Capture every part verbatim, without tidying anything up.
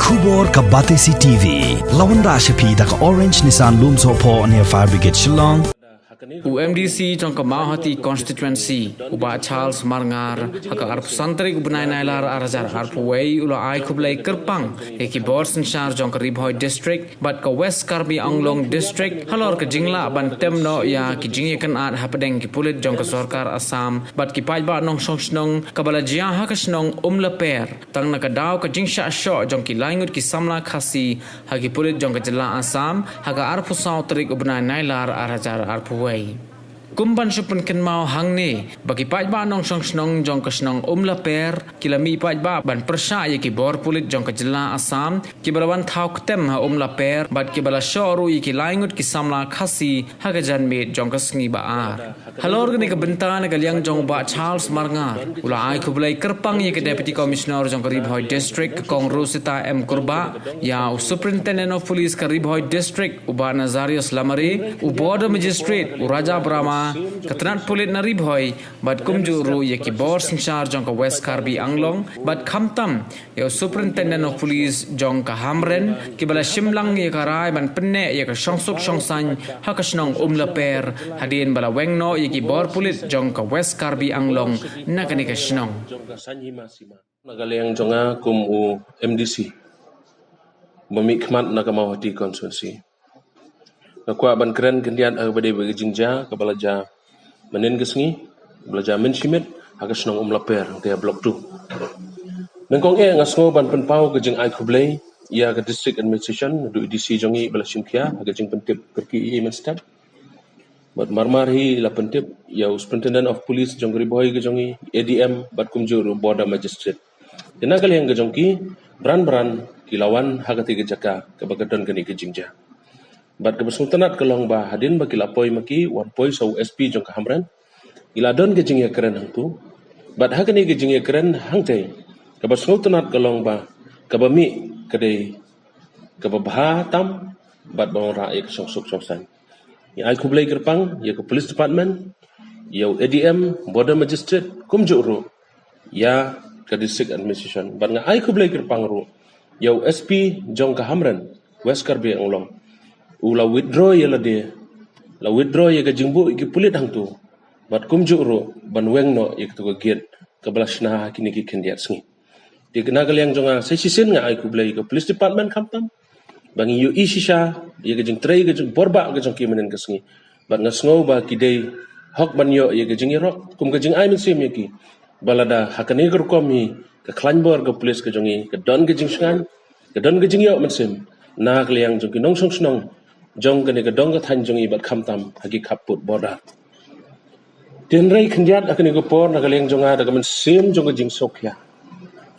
Khubor ka Batesi T V. La wanrah sha phi da ka Orange Nissan Lumsohphoh near Fire Brigade Shillong. U M D C jong ka Mawhati Constituency, u Bah Charles Marngar, ha ka arphew san tarik u bnai Nailar ar hajar arphew wei, u la ai khublei kyrpang ïa ki bor synshar jong ka Ri Bhoi District bad ka West Karbi Anglong District halor ka jinglah ban tem noh ïa ki jingïakynad hapdeng ki pulit jong ka sorkar Assam bad ki paidbah nongshong shnong kaba la jia ha ka shnong Umlaper, tang na ka daw ka jingshah shoh jong ki lai ngut ki samla Khasi ha ki pulit jong ka jylla Assam ha ka arphew saw tarik u bnai Nailar ar hajar arphew wei. Kum ban shu pynkynmaw hangne ba ki paidbah nongshong shnong jong ka shnong Umlaper ki la mih paidbah ban pyrshah ïa ki bor pulit jong ka jylla Assam kiba la wan thaw ktem ha Umlaper bad kiba la shoh ruh ïa ki lai ngut ki samla Khasi ha ka janmiet jong ka sngi ba ar. Halor kane ka bynta, na ka liang jong u Bah Charles Marngar, u la ai khublei kyrpang ïa ka Deputy Commissioner jong ka Ri Bhoi District ka Kong Rosita M Kurbah, ïa u Superintendent of Police ka Ri Bhoi District u Bah Nazarius Lamare, u Border Magistrate u Raja Brahma, ka tnat pulit na Ri Bhoi bad kumjuh ruh ïa ki bor synshar jong ka West Karbi Anglong bad khamtam ïa u Superintendent of Police jong ka Hamren kiba la shim lang ïa ka rai ban pynneh ïa ka shongsuk shongsaiñ ha ka shnong Umlaper hadien ba la weng noh ïa ki bor pulit jong ka West Karbi Anglong na kane ka shnong. Na ka liang jong nga kum u M D C ba mih khmat na ka Mawhati Constituency, nga kwah ban kren khyndiat ha kaba dei bad ka jingjia kaba la jia mynhynnin ka sngi, ba la jia mynshimet ha ka shnong Umlaper, hangtei ha Block two. Nyngkong eh nga sngew ban pynpaw ka jingai khublei ïa ka District Administration, naduh i D C jong ngi ba la shim khia ha ka jingpyntip kyrkieh ïa i mynstep. Bad marmar hi la pyntip ïa u Superintendent of Police jong ka Ri Bhoi ka jong ngi, A D M bad kumjuh ruh Border Magistrate. Te na ka liang ka jong ki, bran bran ki la wan ha katei ka jaka kaba ka don kane ka jingjia. Bad kaba sngewtynnat ka long ba hadien ba ki la poi ma ki, wan poi sa u S P jong ka Hamren, ki la don ka jingïakren hangtu. Bad ha kane ka jingïakren hangtei, kaba sngewtynnat ka long ba kaba mih ka dei kaba bha tam bad ba wanrah ïa ka shongsuk shongsaiñ. Nga ai khublei kyrpang ïa ka Police Department, ïa u A D M, Border Magistrate, kumjuh ruh ïa ka District Administration. Bad nga ai khublei kyrpang ruh ïa u S P jong ka Hamren, West Karbi Anglong. U la withdraw ïa lade, la withdraw ïa ka jingbuh ïa ki pulit hangtu. Bad kumjuh ruh ban weng noh ïa katu ka gate kaba la shna ha kine ki khyndiat sngi. Te na ka liang jong nga sa shisien nga ai khublei ïa ka Police Department khamtam ba ngi ïohi shisha ïa ka jingtrei ka jingborbah ka jong ki mynhynnin ka sngi. Bad nga sngew ba ki dei hok ban ïoh ïa ka jingïarap kum ka jingai mynsiem ïa ki. Ba lada ha kane ka rukom hi ka khlaiñ bor ka police ka jong ngi ka don ka jingshngaiñ, ka don ka jingïoh mynsiem na ka liang jong ki nongshong shnong jong kane ka dong ka thaiñ jong ngi bad khamtam ha ki khappud border. Te hynrei khyndiat ha kane ka por na ka liang jong nga da ka mynsiem jong ka jingsngewkhia.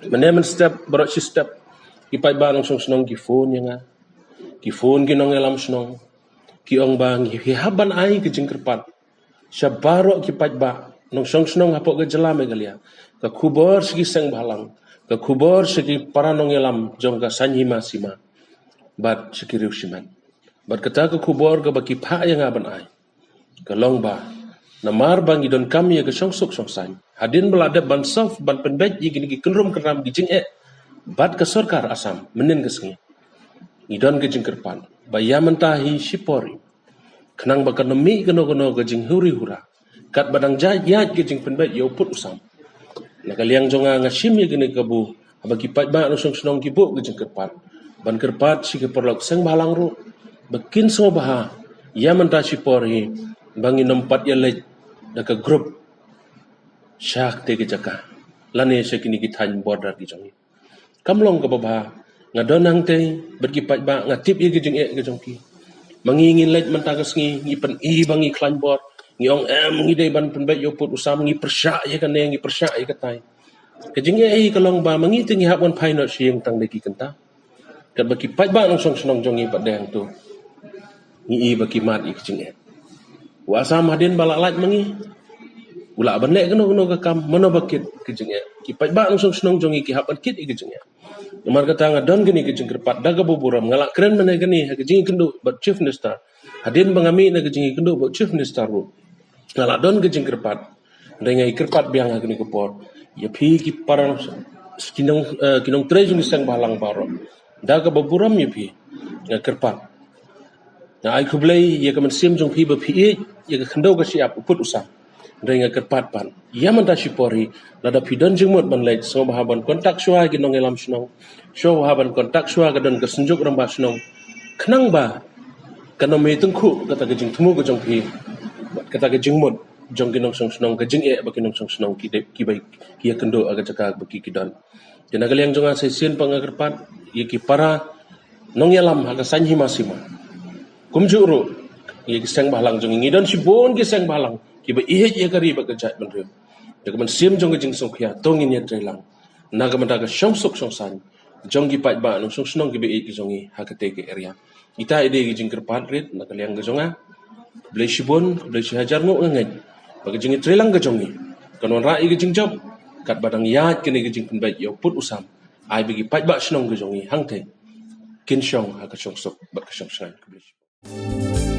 Mynne mynstep baroh shi step ki paidbah nongshong shnong ki phone ïa nga. Ki phone ki nongïalam shnong, ki ong ba ngi hap ban ai ka jingkyrpad sha baroh ki paidbah nongshong shnong hapoh ka jylla Meghalaya, ka khubor sha ki seng bhalang, ka khubor sha ki para nongïalam jong ka saiñ hima sima bad sha ki riew shimet. Bad kata ka khubor kaba ki phah ïa nga ban ai ka long ba namar ba ngi donkam ïa ka shongsuk shongsaiñ, hadien ba la dep ban solve ban pynbeit ïa kine ki kynrum kynram ki jingeh bad ka sorkar Assam mynhynnin ka sngi, ngi don ka jingkyrpad ba ïa mynta hi shipor hi khnang ba kan ym mih kano kano ka jinghuri hura katba dang jait ïaid ka jingpynbeit ïa u pud u sam. Na ka liang jong nga nga shim ïa kane kabu haba ki paidbah nongshong shnong ki buh ka jingkyrpad ban kyrpad sha ki paralok seng bhalang ruh ba kin sngewbha ïa mynta shipor hi ba ngin ym pat ïa leit da ka group sha katei ka jaka lane sha kine ki thaiñ border ki jong ngi. Kam long kaba bha. Nga don hangtei bad ki paidbah, nga tip ïa ka jingeh ka jong ki. Ma ngi ngin leit mynta ka sngi ngi pyni ba ngi khlaiñ bor, ngi ong em ngi dei ban pynbeit ïa u pud u sam, ngi pyrshah ïa kane ngi pyrshah ïa katai. Ka jingeh hi ka long ba ma ngi te ngi hap ban phai noh sha ïing tang da ki kynta. Katba ki paidbah nongshong shnong jong ngi pat dei hangto, ngi i ba ki mad ïa ka jingeh. U Assam hadien ba la lait ma ngi u lah ban leh kano kano ka kam, mano ba kit ka jingeh. Ki paidbah nongshong shnong jong ngi ki hap ban kit ïa ka jingeh. Namar kata nga don kane ka jingkyrpad da kaba burom, nga lah kren mynne kane ha ka jingïakynduh bad Chief Minister. Hadien ba nga mih na ka jingïakynduh bad Chief Minister ruh nga lah don ka jingkyrpad. Hynrei nga ïakyrpad biang ha kane ka por ïa phi ki para, ki nong, eh, ki nongtrei jong ki seng bhalang baroh. Da kaba burom ïa phi, nga kyrpad. Nga ai khublei ïa ka mynsiem jong phi ba phi ïeit ïa ka khyndew ka shyiap u pud u sam. Hynrei nga kyrpad pat, ïa mynta shipor hi, lada phi don jingmut ban leit, sngewbha ban contact shuwa ki nongïalam shnong, sngewbha ban contact shuwa ka don ka synjuk rangbah shnong, khnang ba kan ym hei tyngkhuh kata ka jingthmu ka jong phi, kata ka jingmut jong ki nongshong shnong, ka jingeh ba ki nongshong shnong ki dei, ki bai, ki ïakynduh ha ka jaka ba ki, ki don. Te na ka liang jong nga sa shisien pat nga kyrpad ïa ki para nongïalam ha ka saiñ hima sima. Kumjuh ruh ïa ki seng bhalang jong ngi, ngi don shibun ki seng bhalang kiba ïeit ïa ka ri bad ka jaitbynriew. Ïa ka mynsiem jong ka jingsngewkhia to ngin ïatreilang na ka bynta ka shongsuk shongsaiñ jong ki paidbah nongshong shnong kiba ïeit ki jong ngi ha katei ka area. Ita i dei ka jingkyrpad rit na ka liang ka jong nga. Khublei shibun, khublei shihajar nguh, nga ngeit ba ka jingïatreilang ka jong ngi kan wanrah ïa ka jingjop katba dang ïaid kane ka jingpynbeit ïa u pud u sam. Ai ba ki paidbah shnong ka jong ngi hangtei kin shong ha ka shongsuk bad ka shongshngaiñ. Khublei shibun.